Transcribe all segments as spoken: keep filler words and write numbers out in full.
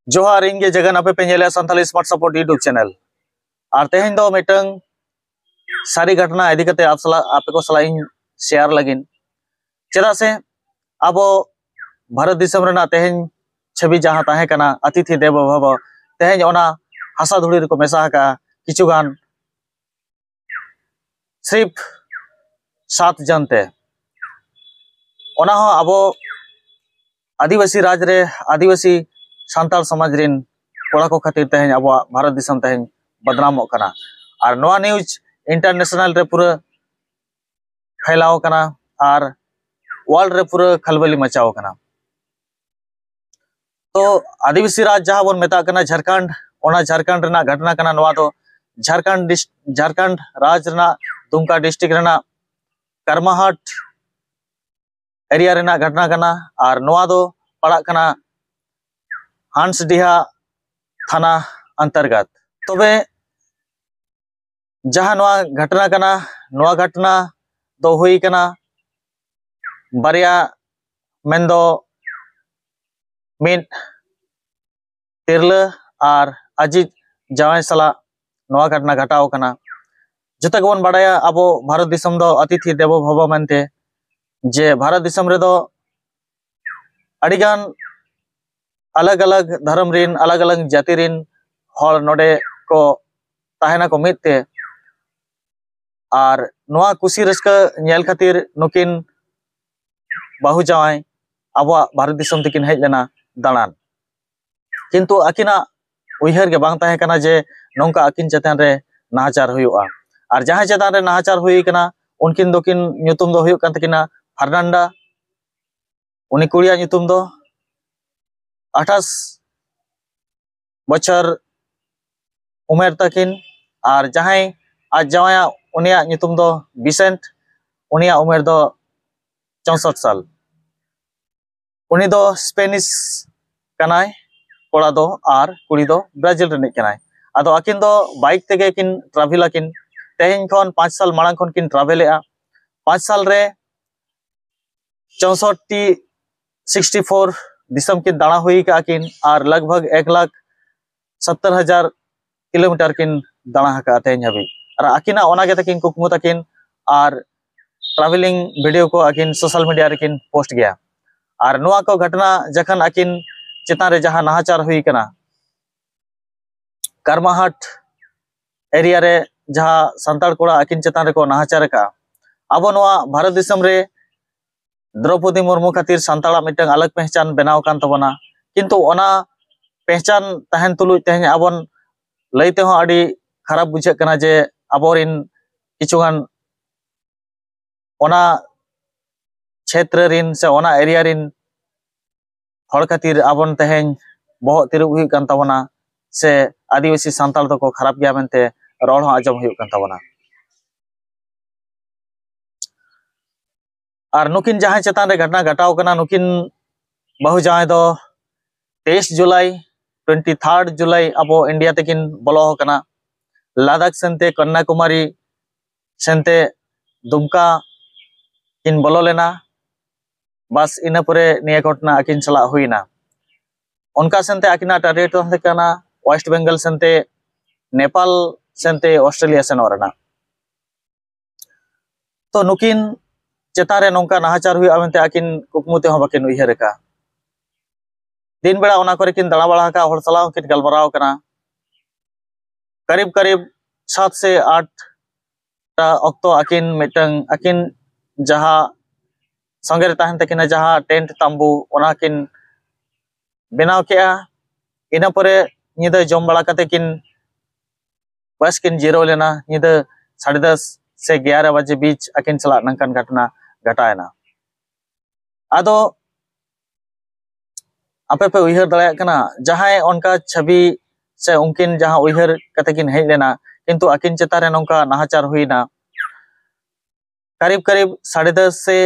ᱡᱚᱦᱟᱨ, ᱤᱧ ᱜᱮ ᱡᱟᱜᱟᱱ, ᱟᱯᱮ ᱯᱮ ᱧᱮᱞᱮᱫᱼᱟ Santali Smart Support YouTube channel᱾ ᱟᱨ ᱛᱮᱦᱮᱧ ᱫᱚ ᱢᱤᱫᱴᱟᱝ ᱥᱟᱹᱨᱤ ᱜᱷᱚᱴᱚᱱᱟ ᱤᱫᱤ ᱠᱟᱛᱮ ᱟᱯ ᱥᱟᱞᱟᱜ, ᱟᱯᱮ ᱠᱚ ᱥᱟᱞᱟᱜ ᱤᱧ share ᱞᱟᱹᱜᱤᱫ᱾ ᱪᱮᱫᱟᱜ ᱥᱮ ᱟᱵᱚ ᱵᱷᱟᱨᱚᱛ ᱫᱤᱥᱚᱢ ᱨᱮᱱᱟᱜ ᱛᱮᱦᱮᱧ ᱪᱷᱚᱵᱤ ᱡᱟᱦᱟᱸ ᱛᱟᱦᱮᱸ ᱠᱟᱱᱟ, ᱚᱛᱤᱛᱷᱤ ᱫᱮᱵᱚ ᱵᱷᱚᱵᱚ, ᱛᱮᱦᱮᱧ ᱚᱱᱟ ᱦᱟᱥᱟ ᱫᱷᱩᱲᱤ ᱨᱮᱠᱚ ᱢᱮᱥᱟ ᱟᱠᱟᱜᱼᱟ ᱠᱤᱪᱷᱩ ᱜᱟᱱ ᱥᱨᱤᱯ ᱥᱟᱛ ᱡᱚᱱ ᱛᱮ᱾ ᱚᱱᱟ ᱦᱚᱸ ᱟᱵᱚ ᱟᱹᱫᱤᱵᱟᱹᱥᱤ ᱨᱟᱡᱽ ᱨᱮ ᱟᱹᱫᱤᱵᱟᱹᱥᱤ ᱥᱟᱱᱛᱟᱲ ᱥᱚᱢᱟᱡᱽ ᱨᱤᱱ ᱠᱚᱲᱟ ᱠᱚ ᱠᱷᱟᱹᱛᱤᱨ ᱛᱮᱦᱮᱧ ᱟᱵᱚᱣᱟᱜ ᱵᱷᱟᱨᱚᱛ ᱫᱤᱥᱚᱢ ᱛᱮᱦᱮᱧ ᱵᱚᱫᱱᱟᱢᱚᱜ ᱠᱟᱱᱟ᱾ ᱟᱨ ᱱᱚᱣᱟ news international ᱨᱮ ᱯᱩᱨᱟᱹ ᱯᱷᱮᱞᱟᱣ ᱠᱟᱱᱟ ᱟᱨ world ᱨᱮ ᱯᱩᱨᱟᱹ ᱠᱷᱟᱞᱵᱟᱞᱤ ᱢᱟᱪᱟᱣ ᱠᱟᱱᱟ᱾ ᱛᱚ ᱟᱹᱫᱤᱵᱟᱹᱥᱤ ᱨᱟᱡᱽ ᱡᱟᱦᱟᱸ ᱵᱚᱱ ᱢᱮᱛᱟᱜ ᱠᱟᱱᱟ ᱡᱷᱟᱲᱠᱷᱚᱸᱰ, ᱚᱱᱟ ᱡᱷᱟᱲᱠᱷᱚᱸᱰ ᱨᱮᱱᱟᱜ ᱜᱷᱚᱴᱚᱱᱟ ᱠᱟᱱᱟ ᱱᱚᱣᱟ ᱫᱚ᱾ ᱡᱷᱟᱲᱠᱷᱚᱸᱰ ᱰᱤᱥ-, ᱡᱷᱟᱲᱠᱷᱚᱸᱰ ᱨᱟᱡᱽ ᱨᱮᱱᱟᱜ ᱫᱩᱢᱠᱟ district ᱨᱮᱱᱟᱜ ᱠᱟᱨᱢᱟᱦᱟᱴ area ᱨᱮᱱᱟᱜ ᱜᱷᱚᱴᱚᱱᱟ ᱠᱟᱱᱟ᱾ ᱟᱨ ᱱᱚᱣᱟ ᱫᱚ ᱯᱟᱲᱟᱜ ᱠᱟᱱᱟ ᱦᱟᱸᱥᱰᱤᱦᱟ ᱛᱷᱟᱱᱟ ᱚᱱᱛᱚᱨᱜᱚᱛ᱾ ᱛᱚᱵᱮ ᱡᱟᱦᱟᱸ ᱱᱚᱣᱟ ᱜᱷᱚᱴᱚᱱᱟ ᱠᱟᱱᱟ, ᱱᱚᱣᱟ ᱜᱷᱚᱴᱚᱱᱟ ᱫᱚ ᱦᱩᱭ ᱠᱟᱱᱟ ᱵᱟᱨᱭᱟ, ᱢᱮᱱᱫᱚ ᱢᱤᱫ ᱛᱤᱨᱞᱟᱹ ᱟᱨ ᱟᱡᱤᱡ ᱡᱟᱶᱟᱭ ᱥᱟᱞᱟᱜ ᱱᱚᱣᱟ ᱜᱷᱚᱴᱚᱱᱟ ᱜᱷᱚᱴᱟᱣ ᱠᱟᱱᱟ᱾ ᱡᱚᱛᱚ ᱜᱮᱵᱚᱱ ᱵᱟᱲᱟᱭᱟ ᱟᱵᱚ ᱵᱷᱟᱨᱚᱛ ᱫᱤᱥᱚᱢ ᱫᱚ ᱚᱛᱤᱛᱷᱤ ᱫᱮᱵᱚ ᱵᱷᱚᱵᱚ ᱢᱮᱱᱛᱮ, ᱡᱮ ᱵᱷᱟᱨᱚᱛ ᱫᱤᱥᱚᱢ ᱨᱮᱫᱚ ᱟᱹᱰᱤᱜᱟᱱ ᱟᱞᱟᱜᱽ ᱟᱞᱟᱜᱽ ᱫᱷᱚᱨᱚᱢ ᱨᱤᱱ, ᱟᱞᱟᱜᱽ ᱟᱞᱟᱜᱽ ᱡᱟᱹᱛᱤ ᱨᱤᱱ ᱦᱚᱲ ᱱᱚᱰᱮ ᱠᱚ ᱛᱟᱦᱮᱱᱟᱠᱚ ᱢᱤᱫ ᱛᱮ᱾ ᱟᱨ ᱱᱚᱣᱟ ᱠᱩᱥᱤ ᱨᱟᱹᱥᱠᱟᱹ ᱧᱮᱞ ᱠᱷᱟᱹᱛᱤᱨ ᱱᱩᱠᱤᱱ ᱵᱟᱹᱦᱩ ᱡᱟᱶᱟᱭ ᱟᱵᱚᱣᱟᱜ ᱵᱷᱟᱨᱚᱛ ᱫᱤᱥᱚᱢ ᱛᱮᱠᱤᱱ ᱦᱮᱡ ᱞᱮᱱᱟ ᱫᱟᱬᱟᱱ᱾ ᱠᱤᱱᱛᱩ ᱟᱹᱠᱤᱱᱟᱜ ᱩᱭᱦᱟᱹᱨ ᱜᱮ ᱵᱟᱝ ᱛᱟᱦᱮᱸ ᱠᱟᱱᱟ ᱡᱮ ᱱᱚᱝᱠᱟ ᱟᱹᱠᱤᱱ ᱪᱮᱛᱟᱱ ᱨᱮ ᱱᱟᱦᱟᱪᱟᱨ ᱦᱩᱭᱩᱜᱼᱟ᱾ ᱟᱨ ᱡᱟᱦᱟᱸᱭ ᱪᱮᱛᱟᱱ ᱨᱮ ᱱᱟᱦᱟᱪᱟᱨ ᱦᱩᱭ ᱠᱟᱱᱟ, ᱩᱱᱠᱤᱱ ᱫᱚᱠᱤᱱ, ᱧᱩᱛᱩᱢ ᱫᱚ ᱦᱩᱭᱩᱜ ᱠᱟᱱ ᱛᱟᱹᱠᱤᱱᱟ ᱯᱷᱟᱨᱱᱟᱱᱰᱟ᱾ ᱩᱱᱤ ᱠᱩᱲᱤᱭᱟᱜ ᱧᱩᱛᱩᱢ ᱫᱚ ᱟᱴᱷᱟᱥ ᱵᱚᱪᱷᱚᱨ ᱩᱢᱮᱨ ᱛᱟᱹᱠᱤᱱ᱾ ᱟᱨ ᱡᱟᱦᱟᱸᱭ ᱟᱡ ᱡᱟᱶᱟᱭᱟᱜ, ᱩᱱᱤᱭᱟᱜ ᱧᱩᱛᱩᱢ ᱫᱚ ᱵᱤᱥᱮᱱᱴ, ᱩᱱᱤᱭᱟᱜ ᱩᱢᱮᱨ ᱫᱚ ᱪᱳᱥᱚᱴ ᱥᱟᱞ᱾ ᱩᱱᱤ ᱫᱚ ᱥᱯᱮᱱᱤᱥ ᱠᱟᱱᱟᱭ ᱠᱚᱲᱟ ᱫᱚ, ᱟᱨ ᱠᱩᱲᱤ ᱫᱚ ᱵᱨᱟᱡᱤᱞ ᱨᱤᱱᱤᱡ ᱠᱟᱱᱟᱭ᱾ ᱟᱫᱚ ᱟᱹᱠᱤᱱ ᱫᱚ ᱵᱟᱭᱤᱠ ᱛᱮᱜᱮ ᱠᱤᱱ ᱴᱨᱟᱵᱷᱮᱞ ᱟᱹᱠᱤᱱ᱾ ᱛᱮᱦᱮᱧ ᱠᱷᱚᱱ ᱯᱟᱸᱪ ᱥᱟᱞ ᱢᱟᱲᱟᱝ ᱠᱷᱚᱱ ᱠᱤᱱ ᱴᱨᱟᱵᱷᱮᱞᱮᱜᱼᱟ᱾ ᱯᱟᱸᱪ ᱥᱟᱞ ᱨᱮ ᱪᱳᱥᱚᱴᱴᱤ, sixty four ᱫᱤᱥᱚᱢ ᱠᱤᱱ ᱫᱟᱬᱟ ᱦᱩᱭ ᱠᱟᱜᱼᱟ ᱠᱤᱱ ᱟᱨ ᱞᱟᱜᱽ ᱵᱷᱟᱜᱽ ᱮᱠ ᱞᱟᱠᱷ ᱥᱚᱛᱛᱚᱨ ᱦᱟᱡᱟᱨ ᱠᱤᱞᱳᱢᱤᱴᱟᱨ ᱠᱤᱱ ᱫᱟᱬᱟ ᱟᱠᱟᱫᱼᱟ ᱛᱮᱦᱮᱧ ᱦᱟᱹᱵᱤᱡ᱾ ᱟᱨ ᱟᱹᱠᱤᱱᱟᱜ ᱚᱱᱟ ᱜᱮ ᱛᱟᱹᱠᱤᱱ ᱠᱩᱠᱢᱩ ᱛᱟᱹᱠᱤᱱ, ᱟᱨ ᱴᱨᱟᱵᱷᱮᱞᱤᱝ ᱵᱷᱤᱰᱤᱭᱳ ᱠᱚ ᱟᱹᱠᱤᱱ ᱥᱳᱥᱟᱞ ᱢᱤᱰᱤᱭᱟ ᱨᱮᱠᱤᱱ ᱯᱳᱥᱴ ᱜᱮᱭᱟ᱾ ᱟᱨ ᱱᱚᱣᱟ ᱠᱚ ᱜᱷᱚᱴᱚᱱᱟ ᱡᱚᱠᱷᱚᱱ ᱟᱹᱠᱤᱱ ᱪᱮᱛᱟᱱ ᱨᱮ ᱡᱟᱦᱟᱸ ᱱᱟᱦᱟᱪᱟᱨ ᱦᱩᱭ ᱠᱟᱱᱟ, ᱠᱟᱨᱢᱟᱦᱟᱴ ᱮᱨᱤᱭᱟ ᱨᱮ ᱡᱟᱦᱟᱸ ᱥᱟᱱᱛᱟᱲ ᱠᱚᱲᱟ ᱟᱹᱠᱤᱱ ᱪᱮᱛᱟᱱ ᱨᱮᱠᱚ ᱱᱟᱦᱟᱪᱟᱨ ᱟᱠᱟᱫᱼᱟ, ᱟᱵᱚ ᱱᱚᱣᱟ ᱵᱷᱟᱨᱚᱛ ᱫᱤᱥᱚᱢ ᱨᱮ ᱫᱨᱚᱯᱚᱫᱤ ᱢᱩᱨᱢᱩ ᱠᱷᱟᱹᱛᱤᱨ ᱥᱟᱱᱛᱟᱲᱟᱜ ᱢᱤᱫᱴᱟᱝ ᱟᱞᱟᱜᱽ ᱯᱮᱦᱪᱟᱱ ᱵᱮᱱᱟᱣ ᱟᱠᱟᱱ ᱛᱟᱵᱚᱱᱟ᱾ ᱠᱤᱱᱛᱩ ᱚᱱᱟ ᱯᱮᱦᱪᱟᱱ ᱛᱟᱦᱮᱱ ᱛᱩᱞᱩᱡ ᱛᱮᱦᱮᱧ ᱟᱵᱚᱱ ᱞᱟᱹᱭ ᱛᱮᱦᱚᱸ ᱟᱹᱰᱤ ᱠᱷᱟᱨᱟᱯ ᱵᱩᱡᱷᱟᱹᱜ ᱠᱟᱱᱟ ᱡᱮ ᱟᱵᱚᱨᱮᱱ ᱠᱤᱪᱷᱩᱜᱟᱱ ᱚᱱᱟ ᱪᱷᱮᱛᱨᱚ ᱨᱤᱱ ᱥᱮ ᱚᱱᱟ ᱮᱨᱤᱭᱟ ᱨᱤᱱ ᱦᱚᱲ ᱠᱷᱟᱹᱛᱤᱨ ᱟᱵᱚᱱ ᱛᱮᱦᱮᱧ ᱵᱚᱦᱚᱜ ᱛᱤᱨᱩᱵ ᱦᱩᱭᱩᱜ ᱠᱟᱱ ᱛᱟᱵᱚᱱᱟ, ᱥᱮ ᱟᱹᱫᱤᱵᱟᱹᱥᱤ ᱥᱟᱱᱛᱟᱲ ᱫᱚᱠᱚ ᱠᱷᱟᱨᱟᱯ ᱜᱮᱭᱟ ᱢᱮᱱᱛᱮ ᱨᱚᱲ ᱦᱚᱸ ᱟᱸᱡᱚᱢ ᱦᱩᱭᱩᱜ ᱠᱟᱱ ᱛᱟᱵᱚᱱᱟ᱾ ᱟᱨ ᱱᱩᱠᱤᱱ ᱡᱟᱦᱟᱸᱭ ᱪᱮᱛᱟᱱ ᱨᱮ ᱜᱷᱚᱴᱚᱱᱟ ᱜᱷᱚᱴᱟᱣ ᱠᱟᱱᱟ, ᱱᱩᱠᱤᱱ ᱵᱟᱹᱦᱩ ᱡᱟᱶᱟᱭ ᱫᱚ ᱛᱮᱭᱤᱥ ᱡᱩᱞᱟᱭ, ᱴᱩᱭᱮᱱᱴᱤ ᱛᱷᱟᱨᱰ ᱡᱩᱞᱟᱭ ᱟᱵᱚ ᱤᱱᱰᱤᱭᱟ ᱛᱮᱠᱤᱱ ᱵᱚᱞᱚ ᱟᱠᱟᱱᱟ᱾ ᱞᱟᱫᱟᱠᱷ ᱥᱮᱱᱛᱮ ᱠᱚᱱᱱᱟᱠᱩᱢᱟᱨᱤ ᱥᱮᱱᱛᱮ ᱫᱩᱢᱠᱟ ᱠᱤᱱ ᱵᱚᱞᱚ ᱞᱮᱱᱟ᱾ ᱵᱟᱥ, ᱤᱱᱟᱹ ᱯᱚᱨᱮ ᱱᱤᱭᱟᱹ ᱜᱷᱚᱴᱚᱱᱟ ᱟᱹᱠᱤᱱ ᱥᱟᱞᱟᱜ ᱦᱩᱭᱱᱟ᱾ ᱚᱱᱠᱟ ᱥᱮᱱᱛᱮ ᱟᱹᱠᱤᱱᱟᱜ ᱴᱟᱨᱜᱮᱴ ᱛᱟᱦᱮᱸ ᱠᱟᱱᱟ ᱳᱭᱮᱥᱴ ᱵᱮᱝᱜᱚᱞ ᱥᱮᱱᱛᱮ ᱱᱮᱯᱟᱞ ᱥᱮᱱᱛᱮ ᱚᱥᱴᱨᱮᱞᱤᱭᱟ ᱥᱮᱱᱚᱜ ᱨᱮᱱᱟᱜ᱾ ᱛᱚ ᱱᱩᱠᱤᱱ ᱪᱮᱛᱟᱱ ᱨᱮ ᱱᱚᱝᱠᱟ ᱱᱟᱦᱟᱪᱟᱨ ᱦᱩᱭᱩᱜᱼᱟ ᱢᱮᱱᱛᱮ ᱟᱹᱠᱤᱱ ᱠᱩᱠᱢᱩ ᱛᱮᱦᱚᱸ ᱵᱟᱹᱠᱤᱱ ᱩᱭᱦᱟᱹᱨ ᱟᱠᱟᱫᱼᱟ᱾ ᱫᱤᱱ ᱵᱮᱲᱟ ᱚᱱᱟ ᱠᱚᱨᱮ ᱠᱤᱱ ᱫᱟᱬᱟ ᱵᱟᱲᱟ ᱟᱠᱟᱫᱼᱟ, ᱦᱚᱲ ᱥᱟᱞᱟᱜ ᱦᱚᱸᱠᱤᱱ ᱜᱟᱞᱢᱟᱨᱟᱣ ᱠᱟᱱᱟ᱾ ᱠᱟᱨᱤᱵ ᱠᱟᱨᱤᱵ ᱥᱟᱛ ᱥᱮ ᱟᱴ ᱴᱟ ᱚᱠᱛᱚ ᱟᱹᱠᱤᱱ ᱢᱤᱫᱴᱟᱝ ᱟᱹᱠᱤᱱ ᱡᱟᱦᱟᱸ ᱥᱚᱸᱜᱮ ᱨᱮ ᱛᱟᱦᱮᱱ ᱛᱟᱹᱠᱤᱱᱟ ᱡᱟᱦᱟᱸ ᱴᱮᱱᱴ ᱛᱟᱢᱵᱩ, ᱚᱱᱟ ᱠᱤᱱ ᱵᱮᱱᱟᱣ ᱠᱮᱜᱼᱟ᱾ ᱤᱱᱟᱹ ᱯᱚᱨᱮ ᱧᱤᱫᱟᱹ ᱡᱚᱢ ᱵᱟᱲᱟ ᱠᱟᱛᱮ ᱠᱤᱱ ᱵᱮᱥ ᱠᱤᱱ ᱡᱤᱨᱟᱹᱣ ᱞᱮᱱᱟ᱾ ᱧᱤᱫᱟᱹ ᱥᱟᱲᱮ ᱫᱚᱥ ᱥᱮ ᱜᱮᱭᱟᱨᱟ ᱵᱟᱡᱮ ᱵᱤᱪ ᱟᱹᱠᱤᱱ ᱥᱟᱞᱟᱜ ᱱᱚᱝᱠᱟᱱ ᱜᱷᱚᱴᱚᱱᱟ ᱜᱷᱚᱴᱟᱣ ᱮᱱᱟ᱾ ᱟᱫᱚ ᱟᱯᱮ ᱯᱮ ᱩᱭᱦᱟᱹᱨ ᱫᱟᱲᱮᱭᱟᱜ ᱠᱟᱱᱟ, ᱡᱟᱦᱟᱸᱭ ᱚᱱᱠᱟ ᱪᱷᱚᱵᱤ ᱥᱮ ᱩᱱᱠᱤᱱ ᱡᱟᱦᱟᱸ ᱩᱭᱦᱟᱹᱨ ᱠᱟᱛᱮ ᱠᱤᱱ ᱦᱮᱡ ᱞᱮᱱᱟ, ᱠᱤᱱᱛᱩ ᱟᱹᱠᱤᱱ ᱪᱮᱛᱟᱱ ᱨᱮ ᱱᱚᱝᱠᱟ ᱱᱟᱦᱟᱪᱟᱨ ᱦᱩᱭᱱᱟ᱾ ᱠᱟᱨᱤᱵ ᱠᱟᱨᱤᱵ ᱥᱟᱲᱮ ᱫᱚᱥ ᱥᱮ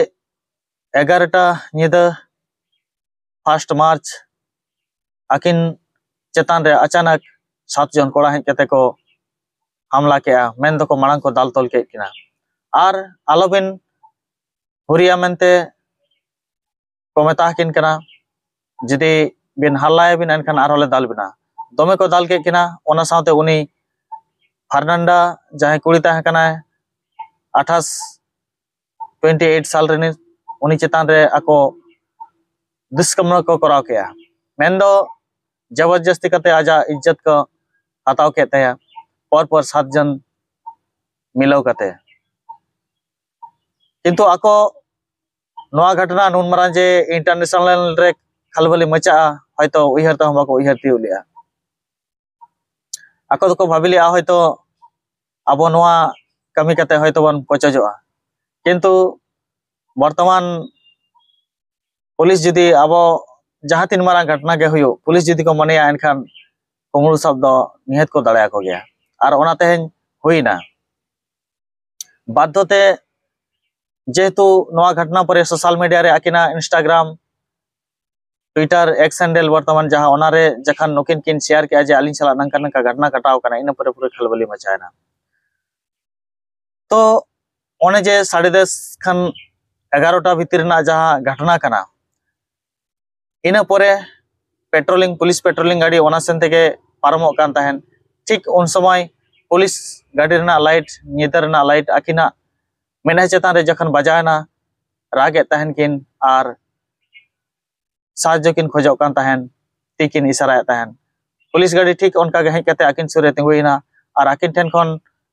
ᱮᱜᱟᱨᱚᱴᱟ ᱧᱤᱫᱟᱹ, ᱯᱷᱟᱥᱴ ᱢᱟᱨᱪ, ᱟᱹᱠᱤᱱ ᱪᱮᱛᱟᱱ ᱨᱮ ᱟᱪᱟᱱᱟᱠ ᱥᱟᱛ ᱡᱚᱱ ᱠᱚᱲᱟ ᱦᱮᱡ ᱠᱟᱛᱮ ᱠᱚ ᱦᱟᱢᱞᱟ ᱠᱮᱜᱼᱟ, ᱢᱮᱱ ᱫᱚᱠᱚ ᱢᱟᱲᱟᱝ ᱠᱚ ᱫᱟᱞ ᱛᱚᱞ ᱠᱮᱫ ᱠᱤᱱᱟ᱾ ᱟᱨ ᱟᱞᱚᱵᱤᱱ ᱦᱩᱨᱤᱭᱟ ᱢᱮᱱᱛᱮ ᱠᱚ ᱢᱮᱛᱟ ᱟᱹᱠᱤᱱ ᱠᱟᱱᱟ᱾ ᱡᱩᱫᱤ ᱵᱤᱱ ᱦᱟᱞᱞᱟᱭᱟᱵᱤᱱ ᱮᱱᱠᱷᱟᱱ ᱟᱨᱦᱚᱸ ᱞᱮ ᱫᱟᱞ ᱵᱤᱱᱟ᱾ ᱫᱚᱢᱮ ᱠᱚ ᱫᱟᱞ ᱠᱮᱫ ᱠᱤᱱᱟ᱾ ᱚᱱᱟ ᱥᱟᱶᱛᱮ ᱩᱱᱤ ᱯᱷᱟᱨᱱᱟᱱᱰᱟ ᱡᱟᱦᱟᱸᱭ ᱠᱩᱲᱤ ᱛᱟᱦᱮᱸ ᱠᱟᱱᱟᱭ, ᱟᱴᱷᱟᱥ ᱴᱩᱭᱮᱱᱴᱤ ᱮᱭᱤᱴ ᱥᱟᱞ ᱨᱤᱱᱤᱡ, ᱩᱱᱤ ᱪᱮᱛᱟᱱ ᱨᱮ ᱟᱠᱚ ᱫᱩᱥᱠᱨᱚᱢ ᱠᱚ ᱠᱚᱨᱟᱣ ᱠᱮᱜᱼᱟ᱾ ᱢᱮᱱᱫᱚ ᱡᱚᱵᱚᱨᱡᱚᱥᱛᱤ ᱠᱟᱛᱮ ᱟᱡᱟᱜ ᱤᱡᱽᱡᱚᱛ ᱠᱚ ᱦᱟᱛᱟᱣ ᱠᱮᱫ ᱛᱟᱭᱟ, ᱯᱚᱨ ᱯᱚᱨ ᱥᱟᱛ ᱡᱚᱱ ᱢᱤᱞᱟᱹᱣ ᱠᱟᱛᱮ᱾ ᱠᱤᱱᱛᱩ ᱟᱠᱚ ᱱᱚᱣᱟ ᱜᱷᱚᱴᱚᱱᱟ ᱱᱩᱱ ᱢᱟᱨᱟᱝ ᱡᱮ ᱤᱱᱴᱟᱨᱱᱮᱥᱚᱱᱟᱞ ᱨᱮ ᱠᱷᱟᱞᱵᱟᱞᱤ ᱢᱟᱪᱟᱜᱼᱟ, ᱦᱚᱭᱛᱚ ᱩᱭᱦᱟᱹᱨ ᱛᱮᱦᱚᱸ ᱵᱟᱠᱚ ᱩᱭᱦᱟᱹᱨ ᱛᱤᱭᱳᱜ ᱞᱮᱜᱼᱟ᱾ ᱟᱠᱚ ᱫᱚᱠᱚ ᱵᱷᱟᱵᱤ ᱞᱮᱜᱼᱟ ᱦᱚᱭᱛᱚ ᱟᱵᱚ ᱱᱚᱣᱟ ᱠᱟᱹᱢᱤ ᱠᱟᱛᱮ ᱦᱚᱭᱛᱚ ᱵᱚᱱ ᱯᱚᱪᱚᱡᱚᱜᱼᱟ, ᱠᱤᱱᱛᱩ ᱵᱚᱨᱛᱚᱢᱟᱱ ᱯᱩᱞᱤᱥ ᱡᱩᱫᱤ ᱟᱵᱚ ᱡᱟᱦᱟᱸ ᱛᱤᱱ ᱢᱟᱨᱟᱝ ᱜᱷᱚᱴᱚᱱᱟ ᱜᱮ ᱦᱩᱭᱩᱜ, ᱯᱩᱞᱤᱥ ᱡᱩᱫᱤ ᱠᱚ ᱢᱚᱱᱮᱭᱟ ᱮᱱᱠᱷᱟᱱ ᱠᱩᱢᱵᱽᱲᱩ ᱥᱟᱵ ᱫᱚ ᱱᱤᱦᱟᱹᱛ ᱠᱚ ᱫᱟᱲᱮᱭᱟᱠᱚ ᱜᱮᱭᱟ᱾ ᱟᱨ ᱚᱱᱟ ᱛᱮᱦᱮᱧ ᱦᱩᱭᱱᱟ᱾ ᱵᱟᱫᱽᱫᱷᱚ ᱛᱮ ᱡᱮᱦᱮᱛᱩ ᱱᱚᱣᱟ ᱜᱷᱚᱴᱚᱱᱟ ᱯᱚᱨᱮ ᱥᱳᱥᱟᱞ ᱢᱤᱰᱤᱭᱟ ᱨᱮ ᱟᱹᱠᱤᱱᱟᱜ ᱤᱱᱥᱴᱟᱜᱨᱟᱢ, ᱴᱩᱭᱴᱟᱨ, ᱮᱠᱥ ᱦᱮᱱᱰᱮᱞ ᱵᱚᱨᱛᱚᱢᱟᱱ ᱡᱟᱦᱟᱸ, ᱚᱱᱟᱨᱮ ᱡᱚᱠᱷᱚᱱ ᱱᱩᱠᱤᱱ ᱠᱤᱱ ᱥᱮᱭᱟᱨ ᱠᱮᱜᱼᱟ ᱡᱮ ᱟᱹᱞᱤᱧ ᱥᱟᱞᱟᱜ ᱱᱚᱝᱠᱟ ᱱᱚᱝᱠᱟ ᱜᱷᱚᱴᱚᱱᱟ ᱜᱷᱚᱴᱟᱣ ᱠᱟᱱᱟ, ᱤᱱᱟᱹ ᱯᱚᱨᱮ ᱯᱩᱨᱟᱹ ᱠᱷᱟᱞᱵᱟᱞᱤ ᱢᱟᱪᱟᱭᱮᱱᱟ᱾ ᱛᱚ ᱚᱱᱮ ᱡᱮ ᱥᱟᱲᱮ ᱫᱚᱥ ᱠᱷᱟᱱ ᱮᱜᱟᱨᱚᱴᱟ ᱵᱷᱤᱛᱤᱨ ᱨᱮᱱᱟᱜ ᱡᱟᱦᱟᱸ ᱜᱷᱚᱴᱚᱱᱟ ᱠᱟᱱᱟ, ᱤᱱᱟᱹ ᱯᱚᱨᱮ ᱯᱮᱴᱨᱳᱞᱤᱝ, ᱯᱩᱞᱤᱥ ᱯᱮᱴᱨᱳᱞᱤᱝ ᱜᱟᱹᱰᱤ ᱚᱱᱟ ᱥᱮᱱ ᱛᱮᱜᱮ ᱯᱟᱨᱚᱢᱚᱜ ᱠᱟᱱ ᱛᱟᱦᱮᱸᱱ᱾ ᱴᱷᱤᱠ ᱩᱱ ᱥᱚᱢᱚᱭ ᱯᱩᱞᱤᱥ ᱜᱟᱹᱰᱤ ᱨᱮᱱᱟᱜ ᱞᱟᱭᱤᱴ, ᱧᱤᱫᱟᱹ ᱨᱮᱱᱟᱜ ᱞᱟᱭᱤᱴ ᱟᱹᱠᱤᱱᱟᱜ ᱢᱮᱫᱦᱟ ᱪᱮᱛᱟᱱ ᱨᱮ ᱡᱚᱠᱷᱚᱱ ᱵᱟᱡᱟᱣᱮᱱᱟ, ᱨᱟᱜᱮᱫ ᱛᱟᱦᱮᱸᱱ ᱠᱤᱱ ᱟᱨ ᱥᱟᱦᱟᱡᱽᱡᱚ ᱠᱤᱱ ᱠᱷᱚᱡᱚᱜ ᱠᱟᱱ ᱛᱟᱦᱮᱸᱱ, ᱛᱤ ᱠᱤᱱ ᱤᱥᱟᱨᱟᱭᱮᱫ ᱛᱟᱦᱮᱸᱱ᱾ ᱯᱩᱞᱤᱥ ᱜᱟᱹᱰᱤ ᱴᱷᱤᱠ ᱚᱱᱠᱟ ᱜᱮ ᱦᱮᱡ ᱠᱟᱛᱮ ᱟᱹᱠᱤᱱ ᱥᱩᱨ ᱨᱮ ᱛᱤᱸᱜᱩᱭᱮᱱᱟ ᱟᱨ ᱟᱹᱠᱤᱱ ᱴᱷᱮᱱ ᱠᱷᱚᱱ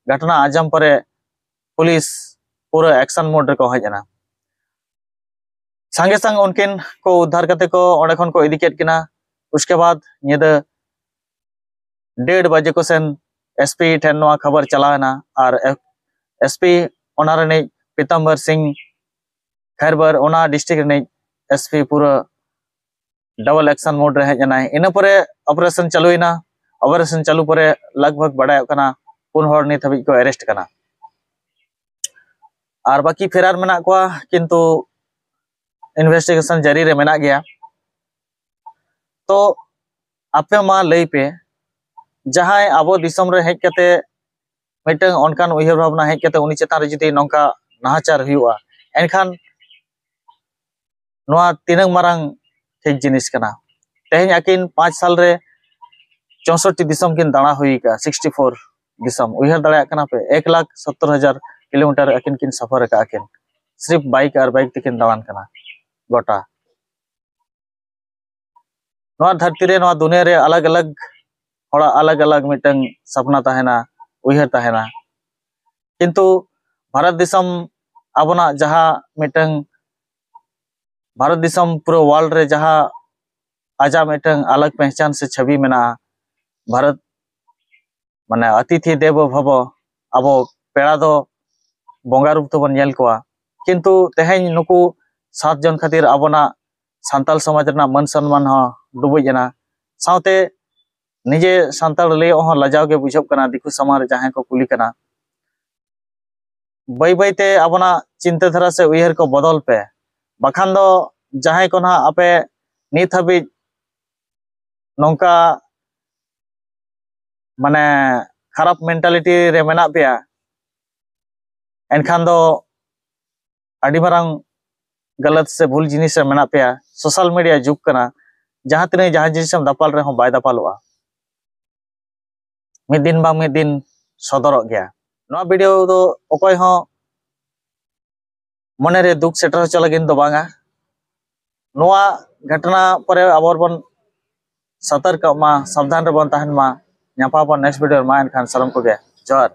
ᱜᱷᱚᱴᱚᱱᱟ ᱟᱸᱡᱚᱢ ᱯᱚᱨᱮ ᱯᱩᱞᱤᱥ ᱯᱩᱨᱟᱹ ᱮᱠᱥᱚᱱ ᱢᱳᱰ ᱨᱮᱠᱚ ᱦᱮᱡ ᱮᱱᱟ᱾ ᱥᱟᱸᱜᱮ ᱥᱟᱝ ᱩᱱᱠᱤᱱ ᱠᱚ ᱩᱫᱽᱫᱷᱟᱨ ᱠᱟᱛᱮ ᱠᱚ ᱚᱸᱰᱮ ᱠᱷᱚᱱ ᱠᱚ ᱤᱫᱤ ᱠᱮᱫ ᱠᱤᱱᱟ᱾ ᱩᱥᱠᱮ ᱵᱟᱫ ᱧᱤᱫᱟᱹ ᱰᱮᱲ ᱵᱟᱡᱮ ᱠᱚ ᱥᱮᱱ ᱮᱥᱯᱤ ᱴᱷᱮᱱ ᱱᱚᱣᱟ ᱠᱷᱚᱵᱚᱨ ᱪᱟᱞᱟᱣ ᱮᱱᱟ ᱟᱨ ᱮᱥᱯᱤ ᱚᱱᱟ ᱨᱤᱱᱤᱡ ᱯᱤᱛᱟᱢᱵᱚᱨ ᱥᱤᱝ ᱠᱷᱟᱨᱵᱟᱨ ᱚᱱᱟ ᱰᱤᱥᱴᱨᱤᱠᱴ ᱨᱤᱱᱤᱡ ᱮᱥᱯᱤ ᱯᱩᱨᱟᱹ ᱰᱚᱵᱚᱞ ᱮᱠᱥᱚᱱ ᱢᱳᱰ ᱨᱮ ᱦᱮᱡ ᱮᱱᱟᱭ᱾ ᱤᱱᱟᱹ ᱯᱚᱨᱮ ᱚᱯᱟᱨᱮᱥᱚᱱ ᱪᱟᱹᱞᱩᱭᱮᱱᱟ᱾ ᱚᱯᱟᱨᱮᱥᱚᱱ ᱪᱟᱹᱞᱩ ᱯᱚᱨᱮ ᱞᱟᱜᱽ ᱵᱷᱟᱜᱽ ᱵᱟᱰᱟᱭᱚᱜ ᱠᱟᱱᱟ ᱯᱩᱱ ᱦᱚᱲ ᱱᱤᱛ ᱦᱟᱹᱵᱤᱡ ᱠᱚ ᱮᱨᱮᱥᱴ ᱠᱟᱱᱟ ᱟᱨ ᱵᱟᱹᱠᱤ ᱯᱷᱮᱨᱟᱨ ᱢᱮᱱᱟᱜ ᱠᱚᱣᱟ, ᱠᱤᱱᱛᱩ ᱤᱱᱵᱷᱮᱥᱴᱤᱜᱮᱥᱚᱱ ᱡᱟᱹᱨᱤ ᱨᱮ ᱢᱮᱱᱟᱜ ᱜᱮᱭᱟ᱾ ᱛᱚ ᱟᱯᱮ ᱢᱟ ᱞᱟᱹᱭ ᱯᱮ, ᱡᱟᱦᱟᱸᱭ ᱟᱵᱚ ᱫᱤᱥᱚᱢ ᱨᱮ ᱦᱮᱡ ᱠᱟᱛᱮ ᱢᱤᱫᱴᱟᱝ ᱚᱱᱠᱟᱱ ᱩᱭᱦᱟᱹᱨ ᱵᱷᱟᱵᱽᱱᱟ ᱦᱮᱡ ᱠᱟᱛᱮ ᱩᱱᱤ ᱪᱮᱛᱟᱱ ᱨᱮ ᱡᱩᱫᱤ ᱱᱚᱝᱠᱟ ᱱᱟᱦᱟᱪᱟᱨ ᱦᱩᱭᱩᱜᱼᱟ, ᱮᱱᱠᱷᱟᱱ ᱱᱚᱣᱟ ᱛᱤᱱᱟᱹᱜ ᱢᱟᱨᱟᱝ ᱡᱤᱱᱤᱥ ᱠᱟᱱᱟ᱾ ᱛᱮᱦᱮᱧ ᱟᱹᱠᱤᱱ ᱯᱟᱸᱪ ᱥᱟᱞ ᱨᱮ ᱪᱳᱥᱚᱴᱴᱤ ᱫᱤᱥᱚᱢ ᱠᱤᱱ ᱫᱟᱬᱟ ᱦᱩᱭ ᱟᱠᱟᱫᱼᱟ, ᱥᱤᱠᱥᱴᱤ ᱯᱷᱳᱨ ᱫᱤᱥᱚᱢ᱾ ᱩᱭᱦᱟᱹᱨ ᱫᱟᱲᱮᱭᱟᱜ ᱠᱟᱱᱟ ᱯᱮ, ᱮᱠ ᱞᱟᱠᱷ ᱥᱚᱛᱛᱚᱨ ᱦᱟᱡᱟᱨ ᱠᱤᱞᱳᱢᱤᱴᱟᱨ ᱟᱹᱠᱤᱱ ᱠᱤᱱ ᱥᱟᱯᱷᱟᱨ ᱟᱠᱟᱫᱼᱟ ᱠᱤᱱ, ᱥᱨᱤᱯ ᱵᱟᱭᱤᱠ ᱟᱨ ᱵᱟᱭᱤᱠ ᱛᱮᱠᱤᱱ ᱫᱟᱬᱟᱱ ᱠᱟᱱᱟ ᱜᱚᱴᱟ᱾ ᱱᱚᱣᱟ ᱫᱷᱟᱹᱨᱛᱤ ᱨᱮ, ᱱᱚᱣᱟ ᱫᱩᱱᱤᱭᱟᱹ ᱨᱮ ᱟᱞᱟᱜᱽ ᱟᱞᱟᱜᱽ ᱦᱚᱲᱟᱜ ᱟᱞᱟᱜᱽ ᱟᱞᱟᱜᱽ ᱢᱤᱫᱴᱟᱝ ᱥᱟᱯᱱᱟ ᱛᱟᱦᱮᱱᱟ, ᱩᱭᱦᱟᱹᱨ ᱛᱟᱦᱮᱱᱟ᱾ ᱠᱤᱱᱛᱩ ᱵᱷᱟᱨᱚᱛ ᱫᱤᱥᱚᱢ, ᱟᱵᱚᱱᱟᱜ ᱡᱟᱦᱟᱸ ᱢᱤᱫᱴᱟᱝ ᱵᱷᱟᱨᱚᱛ ᱫᱤᱥᱚᱢ ᱯᱩᱨᱟᱹ ᱣᱟᱨᱞᱰ ᱨᱮ ᱡᱟᱦᱟᱸ ᱟᱡᱟᱜ ᱢᱤᱫᱴᱟᱝ ᱟᱞᱟᱜᱽ ᱯᱮᱦᱪᱟᱱ ᱥᱮ ᱪᱷᱚᱵᱤ ᱢᱮᱱᱟᱜᱼᱟ, ᱵᱷᱟᱨᱚᱛ ᱢᱟᱱᱮ ᱚᱛᱤᱛᱷᱤ ᱫᱮᱵᱚ ᱵᱷᱚᱵᱚ, ᱟᱵᱚ ᱯᱮᱲᱟ ᱫᱚ ᱵᱚᱸᱜᱟ ᱨᱩᱯ ᱛᱮᱵᱚᱱ ᱧᱮᱞ ᱠᱚᱣᱟ᱾ ᱠᱤᱱᱛᱩ ᱛᱮᱦᱮᱧ ᱱᱩᱠᱩ ᱥᱟᱛ ᱡᱚᱱ ᱠᱷᱟᱹᱛᱤᱨ ᱟᱵᱚᱱᱟᱜ ᱥᱟᱱᱛᱟᱲ ᱥᱚᱢᱟᱡᱽ ᱨᱮᱱᱟᱜ ᱢᱟᱹᱱ ᱥᱚᱱᱢᱟᱱ ᱦᱚᱸ ᱰᱩᱵᱩᱡ ᱮᱱᱟ᱾ ᱥᱟᱶᱛᱮ ᱱᱤᱡᱮ ᱥᱟᱱᱛᱟᱲ ᱞᱟᱹᱭᱚᱜ ᱦᱚᱸ ᱞᱟᱡᱟᱣ ᱜᱮ ᱵᱩᱡᱷᱟᱹᱜ ᱠᱟᱱᱟ ᱫᱤᱠᱩ ᱥᱟᱢᱟᱝ ᱨᱮ ᱡᱟᱦᱟᱸᱭ ᱠᱚ ᱠᱩᱞᱤ ᱠᱟᱱᱟ᱾ ᱵᱟᱹᱭ ᱵᱟᱹᱭ ᱛᱮ ᱟᱵᱚᱱᱟᱜ ᱪᱤᱱᱛᱟᱹ ᱫᱷᱟᱨᱟ ᱥᱮ ᱩᱭᱦᱟᱹᱨ ᱠᱚ ᱵᱚᱫᱚᱞ ᱯᱮ, ᱵᱟᱠᱷᱟᱱ ᱫᱚ ᱡᱟᱦᱟᱸᱭ ᱠᱚ ᱱᱟᱦᱟᱜ ᱟᱯᱮ ᱱᱤᱛ ᱦᱟᱹᱵᱤᱡ ᱱᱚᱝᱠᱟ ᱢᱟᱱᱮ ᱠᱷᱟᱨᱟᱯ ᱢᱮᱱᱴᱟᱞᱤᱴᱤ ᱨᱮ ᱢᱮᱱᱟᱜ ᱯᱮᱭᱟ, ᱮᱱᱠᱷᱟᱱ ᱫᱚ ᱟᱹᱰᱤ ᱢᱟᱨᱟᱝ ᱜᱟᱞᱟᱛ ᱥᱮ ᱵᱷᱩᱞ ᱡᱤᱱᱤᱥ ᱨᱮ ᱢᱮᱱᱟᱜ ᱯᱮᱭᱟ᱾ ᱥᱳᱥᱟᱞ ᱢᱤᱰᱤᱭᱟ ᱡᱩᱜᱽ ᱠᱟᱱᱟ, ᱡᱟᱦᱟᱸ ᱛᱤᱱᱟᱹᱜ ᱡᱟᱦᱟᱸ ᱡᱤᱱᱤᱥ ᱮᱢ ᱫᱟᱯᱟᱞ ᱨᱮᱦᱚᱸ ᱵᱟᱭ ᱫᱟᱯᱟᱞᱚᱜᱼᱟ᱾ ᱢᱤᱫ ᱫᱤᱱ ᱵᱟᱝ ᱢᱤᱫ ᱫᱤᱱ ᱥᱚᱫᱚᱨᱚᱜ ᱜᱮᱭᱟ᱾ ᱱᱚᱣᱟ ᱵᱷᱤᱰᱤᱭᱳ ᱫᱚ ᱚᱠᱚᱭ ᱦᱚᱸ ᱢᱚᱱᱮᱨᱮ ᱫᱩᱠ ᱥᱮᱴᱮᱨ ᱦᱚᱪᱚ ᱞᱟᱹᱜᱤᱫ ᱫᱚ ᱵᱟᱝᱟ᱾ ᱱᱚᱣᱟ ᱜᱷᱚᱴᱚᱱᱟ ᱯᱚᱨᱮ ᱟᱵᱚ ᱵᱚᱱ ᱥᱚᱛᱚᱨᱠᱚᱜ ᱢᱟ, ᱥᱟᱵᱫᱷᱟᱱ ᱨᱮᱵᱚᱱ ᱛᱟᱦᱮᱱ ᱢᱟ᱾ ᱧᱟᱯᱟᱢ ᱟᱵᱚᱱ ᱱᱮᱠᱥᱴ ᱵᱷᱤᱰᱤᱭᱳ ᱨᱮ᱾ ᱢᱟ ᱮᱱᱠᱷᱟᱱ ᱥᱟᱱᱟᱢ ᱠᱚᱜᱮ ᱡᱚᱦᱟᱨ᱾